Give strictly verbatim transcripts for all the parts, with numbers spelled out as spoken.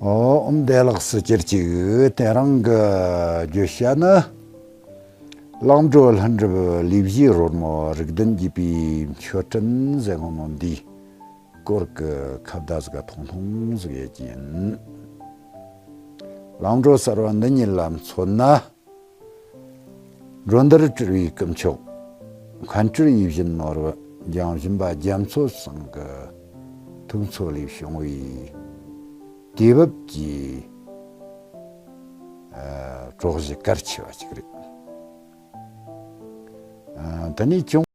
ཨོ་ཨོམ་བདེ་ལེགས་སུ་གྱུར་ཅིག་དེ་རིང་གི་བརྗོད་བྱ་ནི། ལང་གྲོ་ལྷུན་གྲུབ་ལས་བཞིའི་རོལ་མོ་རིགས་ལྡན་རྒྱས་པའི་མཆོད་སྤྲིན་ཟེར་ཁོ་ནོ་འདིའི་སྐོར་གྱི་ཁ་བརྡ་ཟིག་ཐུང་ཐུང་ཟིག་ཡེད་ཀྱི་ཡིན། ལང་གྲོ་གསར་བ་འདི་ཉིད་ལ་མཚོན་ན། འགྲོ་འདིར་སྤྲུལ་བའི་སྐུ་མཆོག་མཁན་སྤྲུལ་ཡིད་བཞིན་ནོར་བུ་འཇང་བཞིན་པ་རྒྱ་མཚོ་ཚང་གི་ཐུགས་མཚོ་ལས་བྱུང་བའི་དུས་བབ་ཀྱི་ཨ་གྲོགས་གཞི་གལ་ཆེ་བ་ཞིག་རེད། ཨ་དེ་ནས་ཀྱང་།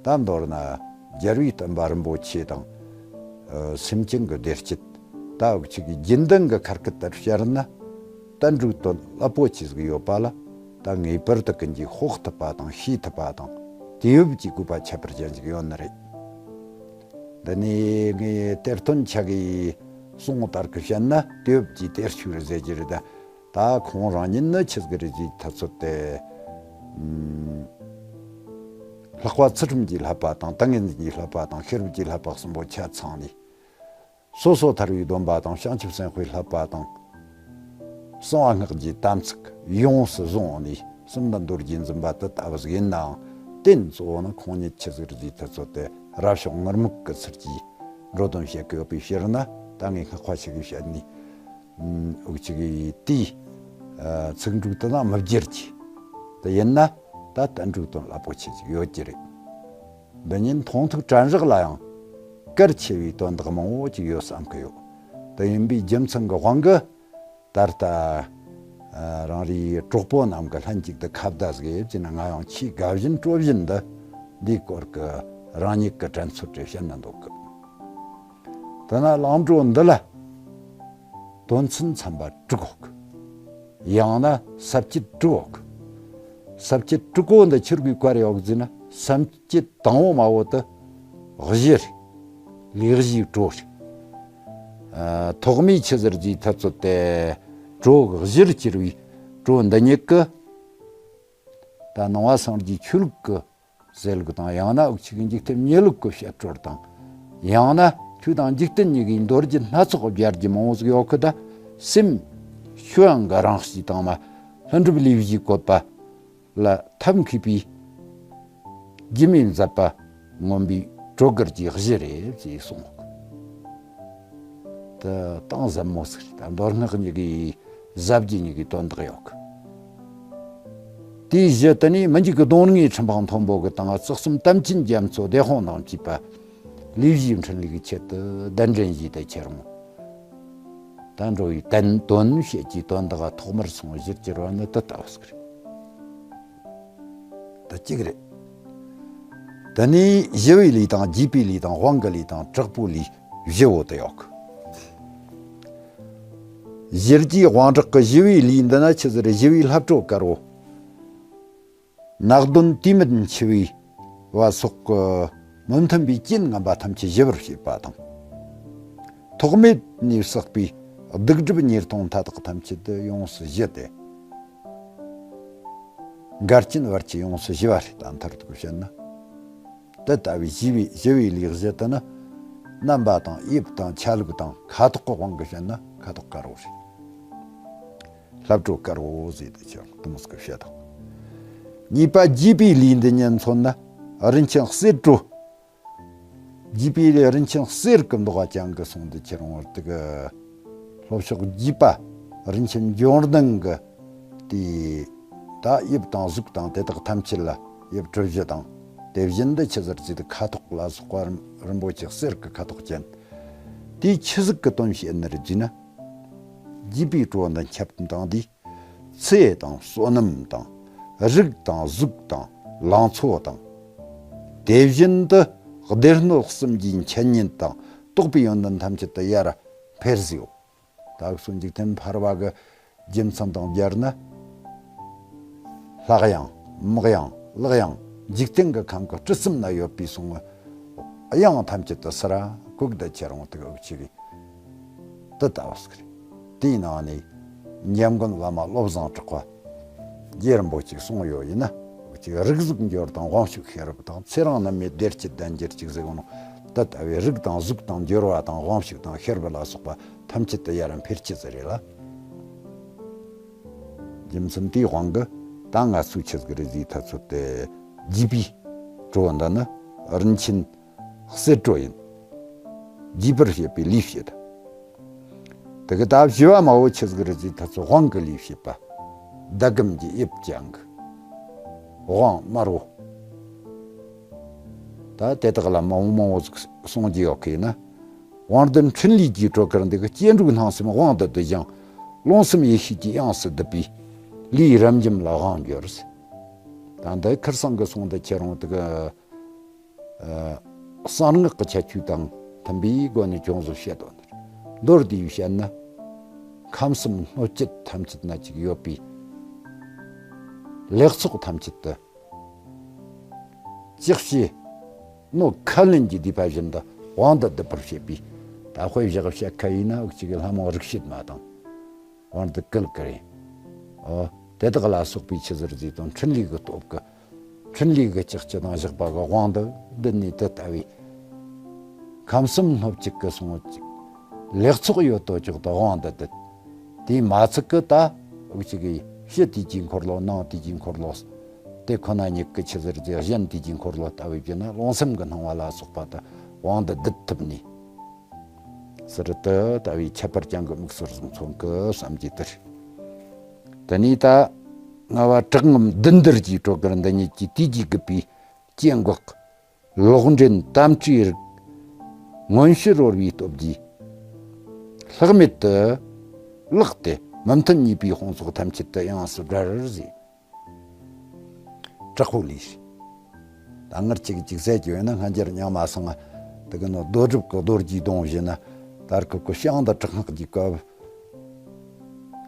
ད་མདོར་ན་རྒྱལ་བའི་བསྟན་པ་རིན་པོ་ཆེ་དང་། ཨ་སེམས་ཅན་གྱི་བདེ་སྐྱིད། ད་འུ་ཅག་གི་རྒྱུན་ལྡན་གྱི་ཁ་སྐད་ལྟར་བཤད་ན། ད་འགྲིག་དོན་རླབས་པོ་ཆེ་ཟིག་ཡོད་པ་ལ། ད་ངེས་པར་དུ་ཀུན་གྱིས་དཔོག་ཐུབ་པ་དང་ཤེས་ཐུབ་པ་དང་། དུས་བབ་ཀྱི་བཀོད་པ་ཁྱད་པར་ཅན་ཞིག་ཡོད་ནི་རེད། འདི་ནས་ངས་གཏེར་སྟོན་ཆ་གིས་གསུངས་ལྟར་གྱི་བཤད་ན། དུས་བབ་ཀྱི་གཏེར་ཆོས་རེད་ཟེར་གྱི་རེད། ད་ཁོང་རང་ཉིད་ནི་ཆི་ཟིག་རེད་ཅེས་ཐག་ཚོད་དེ། ཨུམ། ལྷག་པ་ཚུལ་ཁྲིམས་ཀྱི་བསླབ་པ་དང་། ཏིང་ངེ་འཛིན་གྱི་བསླབ་པ་དང་། ཤེས་རབ་ཀྱི་བསླབ་པ་གསུམ་པོ་ཆ་ཚང་ནས། སོ་སོ་ཐར་བའི་སྡོམ་པ་དང་། བྱང་ཆུབ་སེམས་དཔའི་བསླབ་པ་དང་། གསང་བ་སྔགས་ཀྱི་དམ་ཚིག་ཡོངས་སུ་བཟུང་ནས། གསུམ་ལ་མདོ་རྒྱུད་འཛིན་པ་དེ་ལྟ་བུ་ཟིག་ཡིན་ནའང་། རྟེན་གཙོ་བོ་ནི་ཁོང་ཉིད་ཆི་ཟིག་རེད་ཟེར་ཐག་ཚོད་དེ། རབ་བྱུང་ངུར་སྨྲིག་གི་ཚུལ་གྱིས་འགྲོ་དོན་བྱེད་ཀྱི་ཡོད་པའི་ཕྱིར་ན། ད་ངས་སྔགས་པ་ཞིག་གིས་བཤད་ནས། ཨུམ། འུ་ཅག་གི་དེའི་ཨ་ཚིག་འབྲུ་དེ་དང་མི་བསྒྱུར་གྱི། དེ་ཡིན་ན་ད་ད་འགྲིག་དོན་རླབས་པོ་ཆེ་ཅིག་ཡོད་ཀྱི་རེད། འདི་ཉིད་མཐོང་ཐོས་དྲན་གཞག་ལ་ཡང་གལ་ཆེ་བའི་དོན་དག་མང་བོ་ཅིག་ཡོད་བསམ་གི་ཡོད། དེ་ཡིན་པའི་རྒྱུ་མཚན་གྱི་དབང་གིས། ད་ལྟ་ཨ་རང་རེའི་གྲོགས་པོ་རྣམས་ཀྱི་ལྷན་ཅིག་ཏུ་ཁ་བརྡ་ཟིག་ཡེད་ཅེ་ན། ང་ཡང་ཆེས་དགའ་བཞིན་སྤྲོ་བཞིན་དུ་འདིའི་སྐོར་གྱི་རང་ཉིད་ཀྱི་དྲན་ཚོད་རེ་བཤད་ན་འདོད་གི། དེ་ན་ལང་གྲོ་འདི་ལ་དོན་ཚན་ཚན་པ་དྲུག་ཡོད་གི། ཡང་ན་ས་བཅད་དྲུག་ཡོད་གི། ས་བཅད་དྲུག་པོ་འདི་ཆི་གི་བཀར་ཡོད་གི་ཟེར་ན། ས་བཅད་དང་པོ་མ་བོ་དེ་གཞི་རེད། ལས་གཞིའི་གྲོགས་རེད། ཨ་ཐོག་མའི་ཆི་ཟེར་གྱི་ཐག་ཚོད་དེ། གྲོགས་གཞིར་གྱུར་བའི་གྲོགས་འདི་ཉིད་ཀྱིས། ད་ནང་པ་སངས་རྒྱས་ཆོས་ལུགས་ཀྱི་ཟེར་ལུགས་དང་། ཡང་ན་འུ་ཅག་གི་འཇིག་རྟེན་མྱི་ལུགས་ཀྱི་བཤད་སྲོལ་དང་། ཡང་ན་ཆོས་དང་འཇིག་རྟེན་གཉིས་ཀྱི་མདོ་རྒྱུད་སྣ་ཚོགས་སྦྱར་རྒྱུ་མང་བོ་ཟིག་ཡོད་གི། ད་སེམས་ཤུགས་ཡངས་གི་རང་གཤིས་དྭངས་མ་ལྷུན་གྲུབ་ལས་བཞིའི་བཀོད་པ་ལ་ཐབས་མཁས་པའི་སྒྱུ་མའི་མཛད་པ་མངོན་པའི་གྲོགས་དགར་གྱི་གཞི་རེད་ཅེས་གསུངས། དེ་གཏིང་ཟབ་མོ་ཟིག་རེད། ད་མདོ་སྔགས་གཉིས་ཀྱི་ཟབ་རྒྱས་གཉིས་ཀྱི་དོན་དག་ཡོད་གི། དེའི་གཞི་དེ་ནས་མི་འཇིག་གི་གདོང་ལྔའི་ཁྲི་འཕང་མཐོན་པོ་གི་སྟེང་། རྩེ་གསུམ་དམ་ཅན་རྒྱ་མཚོ་སྡེ་དཔོན་དང་བཅས་པ་ལས་བཞིའི་འཕྲིན་ལས་ཀྱི་ཆེད་དུ་གདན་འདྲེན་བྱས་ཏེ། ཁྱེར་འོང་། ད་འགྲོ་བའི་དོན་དོན་བཤད་ཀྱི་དོན་དག་ཐོག་མར་སོང་གཞིར་གྱུར་བ་ནི་དེ་ལྟ་བུ་ཟིག་རེད། དེ་གཅིག་རེད། དེ་ནས་ཞི་བའི་ལུས་དང་། བརྒྱུད་པའི་ལུས་དང་། དབང་གི་ལུས་དང་། དྲག་པོའི་ལུས་བཞི་བོ་དེ་ཡོད་གི། ཞི་རྒྱས་དབང་དྲག་གི་ཞི་བའི་ལུས་འདི་ན་ཆི་ཟེར། ཞི་བའི་ལྷ་སྤྲོ་དཀར་བོ། ནག་གདོན་དུས་མེད་འཆི་བའི་བ་སོགས་ཀྱི་མི་མཐུན་པའི་རྐྱེན་ངན་པ་ཐམས་ཅད་ཞི་བར་བྱེད་པ་དང་། ཐོག་མེད་ནས་བསགས་པའི་སྡིག་སྒྲིབ་ཉེས་ལྟུང་མཐའ་དག་ཐམས་ཅད་དུ་ཡོངས་སུ་ཞི་སྟེ། འགལ་རྐྱེན་བར་ཆད་ཡོངས་སུ་ཞི་བ་རེད། ད་མཐར་ཐུག་བཤད་ན། དེ་ལྟ་བུའི་ཞི་བའི་ཞི་བའི་ལུས་བཞི་དེ་ནི། རྣམ་པ་དང་། དབྱིབས་དང་། ཆ་ལུགས་དང་། ཁ་དོག་གི་དབང་གིས་བཤད་ན་ཁ་དོག་དཀར་བོ་རེད། ལྷ་སྤྲོ་དཀར་བོ་ཟེར་དུས་ཀྱང་དེ་མོ་ཟིག་བཤད་དང་། གཉིས་པ་བརྒྱུད་པའི་ལུས་འདི་ཉིད་མཚོན་ན། རིན་ཆེན་གསེར་བྲོ། བརྒྱུད་པའི་ལུས་རིན་ཆེན་གསེར་གྱི་མདོག་ཅན་གྱི་གསུང་དུ་ཁྱེར་འོང་བར་དུ་གི། ལྷོ་ཕྱོགས་བརྒྱུད་པ་རིན་ཆེན་འབྱོར་ལྡན་གྱི་དེའི་ད་དབྱིབས་དང་གཟུགས་དང་དེ་དག་ཐམས་ཅད་ལ། དབྱིབས་གྲུ་བཞི་དང་། དེ་བཞིན་དུ་ཆི་ཟེར་ཟེར་དུས་ཁ་དོག་ལ་སོགས་པ་རིན་རིན་པོ་ཆེ་གསེར་གྱི་ཁ་དོག་ཅན། དེའི་ཆི་ཟིག་གི་དོན་བཤད་ནི་རེད་ཟེར་ན། བརྒྱུད་པའི་བྲོ་འདི་ཁྱབ་དང་དེའི། ཚེ་དང་བསོད་ནམས་དང་། རིགས་དང་གཟུགས་དང་། ལང་ཚོ་དང་། དེ་བཞིན་དུ་སྡེ་སྣོད་གསུམ་གྱི་འཆད་ཉན་དང་། རྟོགས་པའི་ཡོན་ཏན་ཐམས་ཅད་དུ་ཡར་འཕེལ་ཟེར་བ། ད་གསུང་འཇིག་རྟེན་ཕལ་བ་གི་རྒྱུ་མཚན་དང་སྦྱར་ན། ལྷ་གཡང་། མི་གཡང་། ལག་གཡང་། འཇིག་རྟེན་གྱི་ཁམས་ཀྱི་སྤྲུལ་གསུམ་ན་ཡོད་པའི་གསུང་གི་གཡང་ཐམས་ཅད་དུ་སུ་ར་གུག་ད་ཁྱེར་འོང་དུ་འུ་ཅག་གི། དེ་ལྟ་བུ་ཟིག་རེད། དེའི་ནང་ནས་འཇམ་མགོན་བླ་མ་བློ་བཟང་གྲགས་པ་རྗེ་རིན་པོ་ཆེས་གསུངས་ཡོད་ཡིན་ན། ཅིག་རིགས་གཟུགས་འབྱོར་དང་དབང་ཕྱུག་ཤེས་རབ་དང་། ཚེ་རིང་ནད་མེད་བདེ་སྐྱིད་ལྡན་གྱུར་ཅིག་ཟེར་གོ་ནོ། དེ་ལྟ་བུའི་རིགས་དང་གཟུགས་དང་འབྱོར་བ་དང་དབང་ཕྱུག་དང་ཤེས་རབ་ལ་སོགས་པ་ཐམས་ཅད་དུ་ཡར་འཕེལ་ཅི་ཟེར་རེད་ལ། རྒྱུ་མཚན་དེའི་དབང་གིས་ད་ང་ཚོས་ཆི་ཟིག་རེད་ཟེར་ཐ་ཚོད་དེ། བརྒྱུད་པའི་བྲོ་འདི་ནི་རིན་ཆེན་གསེར་བྲོ་ཡིན། བརྒྱུད་པར་བཤད་པའི་ལུས་བཤད། དེ་གི་ད་བཞི་བ་མ་བོ་ཆི་ཟིག་རེད་ཟེར་ཐ་ཚོད་དབང་གི་ལུས་བཤད་པ། ཟླ་གམ་གྱི་དབྱིབས་ཅན་གྱི་དབང་དམར་བོ། ད་དེ་དག་ལ་མང་བོ་མང་བོ་ཟིག་གསུང་རྒྱུ་ཡོད་གི་ཡིན་ན། དབང་འདི་འཕྲིན་ལས་ཀྱི་བྲོ་གར་འདི་གི་སྐྱེ་འགྲོའི་སྣང་སེམས་དབང་དུ་བསྡུས་ཤིང་། རླུང་སེམས་ཡེ་ཤེས་ཀྱི་དབྱངས་སུ་བསྡུས་པའི་ལུས་རབ་འབྱམས་ལ་དབང་བསྒྱུར། ད་འདི་ཁར་སང་གི་གསུང་དུ་ཁྱེར་འོང་དུ་གི། ཨ། གསང་སྔགས་ཀྱི་ཁྱད་ཆོས་དང་མཐུན་པའི་སྒོ་ནས་ཅུང་ཟད་བཤད་དོ། མདོར་བསྡུས་བཤད་ན། ཁམས་གསུམ་སྣོད་བཅུད་ཐམས་ཅད་ན་ཅིག་ཡོད་པའི་ལེགས་ཚོགས་ཐམས་ཅད་དུ། ཅིག་ཤེས་ནོ་ཁ་ལེན་གྱི་བསྡུས་པ་བཞིན་དུ་དབང་དུ་བསྡུ་བར་བྱེད་པའི། ད་དཔེ་བཞག་བཤད་ཁ་ཡིན་ན་འུ་ཅག་གི་ལྷ་མོ་རིག་བྱེད་མ་དང་། དབང་དུ་བསྐུལ་གི་རེད། ཨོ། དེ་དག་ལ་སོགས་པའི་ཆི་ཟེར་ཟེར་དང་འཕྲིན་ལས་ཀྱི་སྟོབས་ཀྱིས། འཕྲིན་ལས་ཀྱི་ལྕགས་ཀྱུ་དང་ཞགས་པ་གི་དབང་དུ་བསྡུས་ནས་དེ་ལྟ་བུའི། ཁམས་གསུམ་སྣོད་བཅུད་ཀྱི་སོང་ཅིག་ལེགས་ཚོགས་ཡོད་དོ་ཅོག་ཏུ་དབང་དུ་བསྡུས། དེས་མ་ཚད་ཀི་ད་འུ་ཅག་གི་ཕྱི་དུས་ཀྱི་འཁོར་ལོ། ནང་དུས་ཀྱི་འཁོར་ལོ། དེ་ཁོ་ན་ཉིད་ཀྱི་ཆི་ཟེར་ཟེར་གཞན་དུས་ཀྱི་འཁོར་ལོ་ལྟ་བུའི་བརྒྱུད་ན་རླུང་སེམས་ཀྱི་སྣང་བ་ལ་སོགས་པ་དུ་དབང་དུ་བསྡུ་ཐུབ་ནས། ཟེར་དུ་ལྟ་བུའི་ཁྱད་པར་ཅན་གྱི་དམིགས་སུ་བཟུང་མཚོན་གྱི་བསམ་གྱི་དེར། དེ་ནས་ད་ལྔ་བ་དྲག་རྔམ་བདུད་འདུལ་གྱི་བྲོ་གར་འདི་ཉིད་ཀྱི་དུས་ཀྱི་རྒུད་པའི་སྐྱེ་འགག་ལོག་འདྲེན་དམ་བཅའི་རིགས་མངོན་ཕྱིར་རོལ་བའི་སྟོབས་ཀྱིས། ལྷག་མེད་དུ་ལགས་ཏེ་མི་མཐུན་ཉེས་པའི་དཔུང་ཚོགས་ཐམས་ཅད་དུ་དབྱངས་སུ་བསྒྲལ་ཟེར། དྲག་པོ་ལས། ད་སྔར་ཅིག་ཅིག་ཟེར་གྱི་ཡོད་ན་སྔ་འགྱུར་རྙིང་མ་སང་དེ་གི་ནོ་རྡོ་གྲུབ་ཀྱི་རྡོ་རྗེའི་གདུང་བཞིན་ན། ད་སྐབས་ཀྱི་ཤིང་འདི་དྲག་སྔགས་ཀྱི་སྐབས།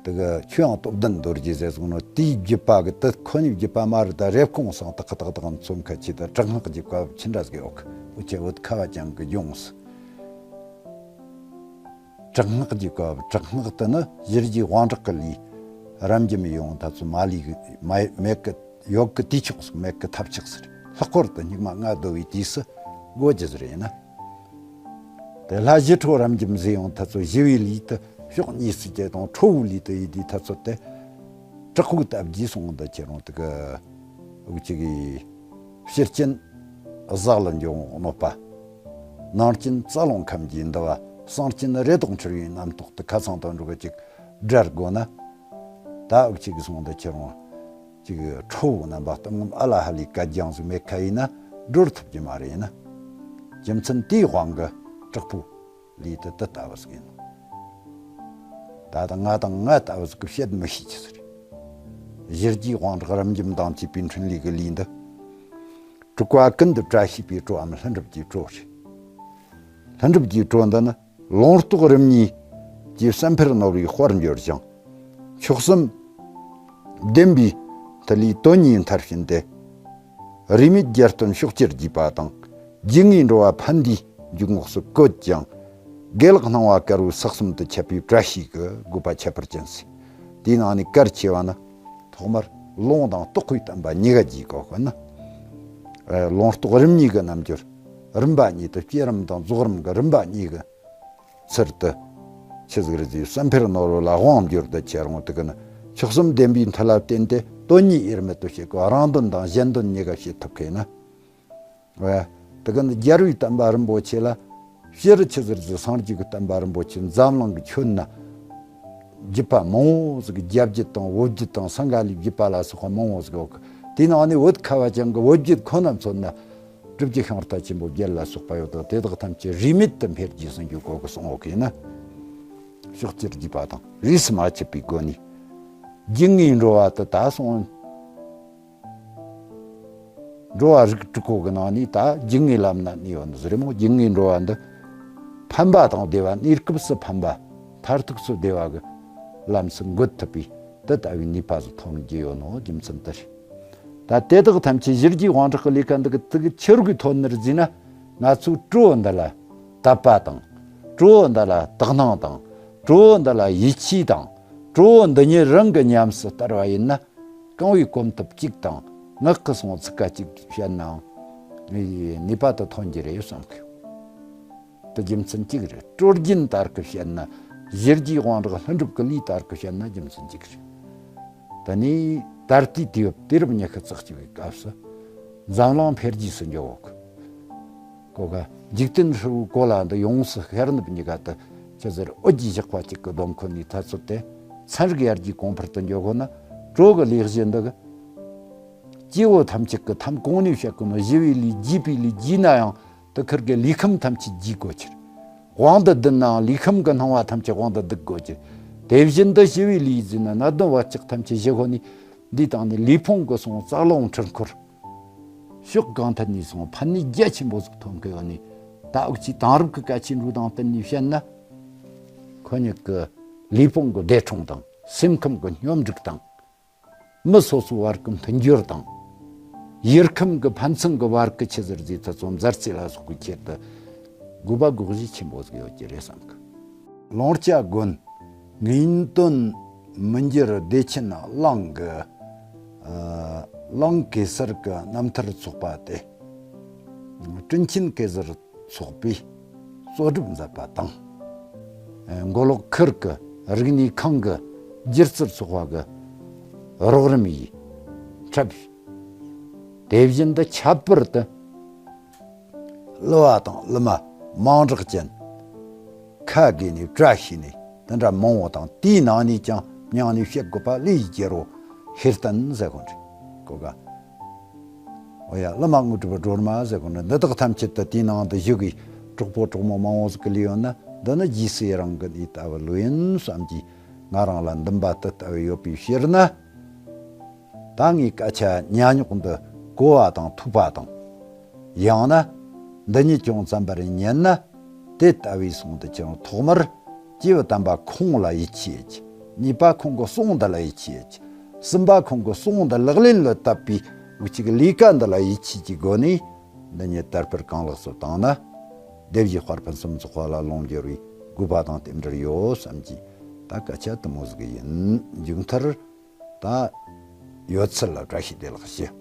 དེ་གི་ཆོས་དབྱིངས་སྟོབས་ལྡན་རྡོ་རྗེ་ཟེར་སོང་ནོ་དེའི་བརྒྱུད་པ་གི་དེ་ཁོ་ནའི་བརྒྱུད་པ་མ་རེད། ད་རེབ་གོང་སང་དག་གི་དག་དག་མཚོན་ཁ་ཆེ། ད་དྲག་སྔགས་ཀྱི་སྐབས་ཅི་འདྲ་ཟིག་ཡོད་གི་འུ་ཅག་བོད་ཁ་བ་ཅན་གྱི་ལྗོངས་སུ། དྲག་སྔགས་ཀྱི་སྐབས། དྲག་སྔགས་དེ་ནི་ཞི་རྒྱས་དབང་དྲག་གི་ལས་རབ་འབྱམས་ཡོང་ཐ་ཚོ་མ་ལུས་གི་མ་མེད་གི་ཡོད་གི་དུས་ཆོག་སོང་མེད་གི་ཐབས་ཆག་ཟེར། ལྷག་པར་དུ་སྙིགས་མ་ལྔ་བདོ་བའི་དུས་སུ་དགོས་རྒྱུ་ཟེར་ཡིན་ན། དེ་ལྷ་ཞི་ཁྲོ་རབ་འབྱམས་ཟེར་ཡོང་ཐ་ཚོ་ཞི་བའི་ལུས་དེ་ཕྱོགས་གཉིས་སུ་སྐྱེ་དང་ཁྲོ་བོའི་ལུས་དེ་ཡིན་དུས་ཐ་ཚོ་དེ་དྲག་པོའི་སྟབས་ཀྱིས་སོང་འདི་ཁྱེད་རང་དེ་གི་འུ་ཅག་གི་ཕྱི་རྐྱེན་གཟགས་ལ་འཇོག་གནོད་པ། ནང་རྐྱེན་རྩ་རླུང་ཁམས་ཀྱི་འདུ་བ། གསང་རྐྱེན་རེ་དོགས་འཁྲུལ་བའི་རྣམ་རྟོག་དེ་ཁ་ཚང་དང་འགྲོ་གི་ཅིག་བསྒྲལ་དགོས་ན། ད་འུ་ཅག་གི་སོང་འདི་ཁྱེད་རང་ཅིག་ཁྲོ་བོ་རྣམ་པ་གཏི་མུག་ཨ་ལ་ཧ་ལས་གད་རྒྱངས་ཟིག་མེད་ཁ་ཡིན་ན་སྒྲོལ་ཐུབ་ཀྱི་མ་རེད་ཡིན་ན། རྒྱུ་མཚན་དེའི་དབང་གིས་དྲག་པོ་ལས་དེ་དེ་ལྟ་བུ་ཟིག་ཡིན་ནོ། ད་ལྟ་ང་དང་ང་ལྟ་བུ་ཟིག་གིས་བཤད་མི་ཤེས་ཀྱི་ཟེར། ཞི་རྒྱས་དབང་དྲག་རབ་འབྱམས་དང་བཅས་པའི་འཕྲིན་ལས་ཀྱི་ལས་འདི། དྲུག་པ་ཀུན་ཏུ་བཀྲ་ཤིས་པའི་བྲོའམ་ལྷུན་གྲུབ་ཀྱི་བྲོ་རེད། ལྷུན་གྲུབ་ཀྱི་བྲོ་འདི་ནི་ལུང་རྟོགས་རིམ་གཉིས་ཀྱི་བསམ་འཕེལ་ནོར་བུའི་དཔལ་འབྱོར་ཞིང་། མཆོག་གསུམ་བདེན་པའི་མཐུ་ལས་དོན་གཉིས་མཐར་ཕྱིན་ཏེ། རིས་མེད་རྒྱལ་སྟོན་ཕྱོགས་བཅུར་རྒྱས་པ་དང་། རྒྱུ་དངོས་འགྲོ་བ་ཕན་བདེའི་འཇུག་ངོགས་སུ་བཀོད་ཅིང་། དགེ་ལེགས་སྣང་བ་དཀར་པོའི་ས་གསུམ་དུ་ཁྱབ་པའི་བཀྲ་ཤིས་ཀྱི་དགོས་པ་ཁྱད་པར་ཅན་ཟེར། དེའི་ནང་ནས་གལ་ཆེ་བ་ནི། ཐོག་མར་ལུང་དང་རྟོགས་པའི་བསྟན་པ་གཉིས་ཀ་རྒྱས་དགོས་ཀྱི་ནི། ཨ། ལུང་རྟོགས་རིམ་གཉིས་ཀྱི་རྣལ་འབྱོར། རིམ་པ་གཉིས་དེ་བསྐྱེད་རིམ་དང་རྫོགས་རིམ་གྱི་རིམ་པ་གཉིས་ཀྱི་ཚུལ་དུ། ཆི་ཟིག་རེད་ཟེར་བསམ་འཕེལ་ནོར་བུ་ལ་དབང་བསྒྱུར་དུ་བྱས་རུང་དེ་གི་ནི། མཆོག་གསུམ་བདེན་པའི་མཐུ་ལ་བརྟེན་ཏེ་དོན་གཉིས་དབྱེར་མེད་དུ་བྱེད་དགོས། རང་དོན་དང་གཞན་དོན་གཉིས་ཀ་བྱེད་ཐུབ་མཁན་ནི། ཨ། དེ་གི་ནི་རྒྱལ་བའི་བསྟན་པ་རིན་པོ་ཆེ་ལ། སྤྱིར་ཆི་ཟིག་རེད་ཟེར་སངས་རྒྱས་ཀྱི་བསྟན་པ་རིན་པོ་ཆེ་འཛམ་གླིང་གི་ཁྱོན་ན་བརྒྱུད་པ་མང་བོ་ཟིག་རྒྱ་བརྒྱུད་དང་བོད་བརྒྱུད་དང་སིངྒ་ལའི་བརྒྱུད་པ་ལ་སོགས་པ་མང་བོ་ཟིག་ཡོད་གི། དེའི་ནང་ནས་བོད་ཁ་བ་ཅན་གྱི་བོད་བརྒྱུད་ཁོ་ན་མཚོན་ན། སྒྲུབ་བརྒྱུད་ཤིང་རྟ་ཆེན་པོ་བརྒྱད་ལ་སོགས་པ་ཡོད་དོ། དེ་དག་ཐམས་ཅད་རིས་མེད་དུ་འཕེལ་རྒྱས་སུ་འགྱུར་དགོས་ཀྱི་གསུང་ཡོད་གི་ཡིན་ན། ཕྱོགས་བཅུར་རྒྱས་པ་དང་རིས་སུ་མ་ཆད་པའི་སྒོ་ནས། རྒྱུ་དངོས་འགྲོ་བ་དེ་ད་སོང་། འགྲོ་བ་རིགས་དྲུག་པོ་གི་ནང་ནས་ད་རྒྱུ་དངོས་ལམ་སྣ་གནས་ཡོད་ནི་ཟེར་མོ། རྒྱུ་དངོས་འགྲོ་བ་འདི་ཕན་པ་དང་བདེ་བ། གནས་སྐབས་སུ་ཕན་པ། མཐར་ཐུག་སུ་བདེ་བ་གི་ལམ་སུ་འགོད་ཐུབ་པའི་དེ་ལྟ་བུའི་ནུས་པ་ཟིག་ཐོན་གྱི་ཡོད་ནོ་རྒྱུ་མཚན་དེ་རེད། ད་དེ་དག་ཐམས་ཅད་ཞི་རྒྱས་དབང་དྲག་གི་ལས་ཀ་འདི་གི་དེ་གི་ཆི་རུ་གི་ཐོན་ནི་རེད་ཟེར་ན། ང་ཚོས་གྲོགས་འདི་ལ་དད་པ་དང་། གྲོགས་འདི་ལ་དག་སྣང་དང་། གྲོགས་འདི་ལ་ཡིད་ཆེས་དང་། གྲོགས་འདི་ཉིད་རང་གི་ཉམས་སུ་བསྟར་བ་ཡིན་ན། རྐང་བའི་གོམ་སྟབས་གཅིག་དང་ངག་གི་སོང་ཚིག་ཀ་གཅིག་བཤད་ནའང་ནུས་པ་དེ་ཐོན་གྱི་རེད་བསམ་གི། དེ་རྒྱུ་མཚན་གཅིག་རེད། སྲོལ་རྒྱུན་ལྟར་གི་བཤད་ན། ཞི་རྒྱས་དབང་དྲག་ལྷུན་གྲུབ་ཀྱི་ལུགས་ལྟར་གི་བཤད་ན་རྒྱུ་མཚན་གཅིག་རེད། ད་ནི་ད་ལྟའི་དུས་བབ་དུས་རབས་ཉི་ཤུ་རྩ་གཅིག་པའི་སྐབས་སུ་འཛམ་གླིང་འཕེལ་རྒྱས་སུ་འགྱོ་གི། གོ་ག། འཇིག་རྟེན་ཧྲིལ་བོའི་གོ་ལ་འདི་ཡོངས་སུ་ཤར་ནུབ་གཉིས་ཀ་དུ་ཆི་ཟེར་འོད་ཀྱི་ཞགས་པ་གཅིག་གི་སྡོང་ཁུལ་ནས་ཐག་ཚོད་དེ། ཚན་རིག་ཡར་རྒྱས་གོང་འཕེལ་དུ་འགྱོ་གོ་ན། གྲོགས་ཀྱི་ལས་གཞི་འདི་གི། སྐྱེ་བོ་ཐམས་ཅད་ཀྱི་ཐམ་གོང་ནས་བཤད་གོ་ནོ་ཞི་བའི་ལུས་རྒྱས་པའི་ལུས་རྒྱས་ན་ཡང་དུ་ཁུར་གི་ལུས་ཁམས་ཐམས་ཅད་རྒྱས་དགོས་ཕྱིར། དབང་དུ་བསྡུ་ནའང་ལུས་ཁམས་ཀྱི་སྣང་བ་ཐམས་ཅད་དབང་དུ་བསྡུ་དགོས་ཕྱིར། དེ་བཞིན་དུ་ཞི་བའི་ལུས་ཟེར་ན་ནད་གདོན་བག་ཆགས་ཐམས་ཅད་ཞི་གོ་ནི། འདི་དང་ནི་ལུས་ཕུང་གི་སོང་རྩ་རླུང་འཕྲུལ་འཁོར། ཕྱོགས་གང་ཐད་ནས་སོང་ཕན་ནུས་རྒྱ་ཆེན་པོ་ཟིག་ཐོན་གི་ཡོད་ནི། ད་འུ་ཅག་དེང་རབས་ཀྱི་སྐད་ཆའི་འགྲོས་དང་བསྟུན་ནས་བཤད་ན། ཁོ་གཉིས་ཀྱི་ལུས་ཕུང་གི་བདེ་འཁྲུངས་དང་སེམས་ཁམས་ཀྱི་སྙོམས་སྒྲིག་དང་། མི་སོ་སོའི་བར་གྱི་མཐུན་སྦྱོར་དང་། ཡུལ་ཁམས་ཀྱི་ཕན་ཚུན་གྱི་བར་གྱི་ཆི་ཟེར་ཟེར་ཐ་ཚོ་མཛའ་བརྩེ་ལ་སོགས་པའི་ཆེད་དུ་དགོས་པ་དགོས་གཞི་ཆེན་པོ་ཟིག་ཡོད་ཀྱི་རེད་བསམ་གི། ལུང་སྐྱ་དགོན་ངེས་དོན་མི་འགྱུར་བདེ་ཆེན་གླིང་གི། ཨ། གླིང་གེ་སར་གྱི་རྣམ་ཐར་ཚོགས་པ་སྟེ། དྲིན་ཆེན་གེ་སར་ཚོགས་པས་གཙོ་སྒྲུབ་མཛད་པ་དང་། མགོ་ལོག་ཁུལ་གྱི་རིག་གནས་ཁང་གི་སྒྱུ་རྩལ་ཚོགས་པ་གི་རོགས་རམ་ཡིས་འཁྲབ། དེ་བཞིན་དུ་ཁྱད་པར་དུ་གླུ་བ་དང་གླུ་མ་མང་དྲགས་ཅན་ཁ་དགོས་ནས་བཀྲ་ཤིས་ནས་དེ་འདྲ་མང་བོ་དང་། དེའི་ནང་ནས་ཀྱང་མྱང་ནས་བཤད་དགོས་པ་ལས་རྒྱལ་རོ་ཤེར་བསྟན་ཟེར་གོ་འདྲ་གོ་ག། འོ་ཡ། བླ་མ་དངོས་གྲུབ་སྒྲོལ་མ་ཟེར་གོ་ནི་འདི་དག་ཐམས་ཅད་དུ་དེའི་ནང་དུ་བཞུགས་ཀྱི་གྲོགས་པོ་གྲོགས་མོ་མང་བོ་ཟིག་གི་ལུས་ཡོད་ན། འདི་ནི་རྗེས་སུ་ཡི་རང་གི་ལུས་ལྟ་བུ་ལོས་ཡིན་བསམ་གྱིས། ང་རང་ལ་འདུན་པ་དེ་ལྟ་བུ་ཡོད་པའི་ཕྱིར་ན། ད་ངས་སྐད་ཆ་ཉག་ཉོག་འདི་གོ་བ་དང་ཐོས་པ་དང་། ཡང་ན་འདི་ཉིད་ཀྱང་བརྩམས་པར་ཉན་ན། དེ་ལྟ་བུའི་སོང་དུ་ཀྱང་ཐོག་མར་སྐྱེས་བུ་དམ་པ་ཁོང་ལ་ཡིད་ཆེས་ཡོད་ཀྱི། གཉིས་པ་ཁོང་གི་གསུང་འདི་ལ་ཡིད་ཆེས་ཡོད་ཀྱི། གསུམ་པ་ཁོང་གི་གསུང་འདི་ལག་ལེན་ལ་བསྟར་བའི་འུ་ཅག་གི་ལས་ཀ་འདི་ལ་ཡིད་ཆེས་ཀྱི་སྒོ་ནས་འདི་ཉིད་དར་སྤེལ་གང་ལེགས་སུ་བཏང་ན། སྡེ་བཞི་དཔལ་ཕུན་སུམ་ཚོགས་པ་ལ་ལོངས་སྦྱོར་བའི་དགོས་པ་དང་རྟེན་འབྲེལ་ཡོད་བསམ་གྱིས། ད་སྐད་ཆ་དེ་མོ་ཟིག་ཡིན། མཇུག་མཐར་ད་ཡོད་ཚད་ལ་བཀྲ་ཤིས་བདེ་ལེགས་ཞུ།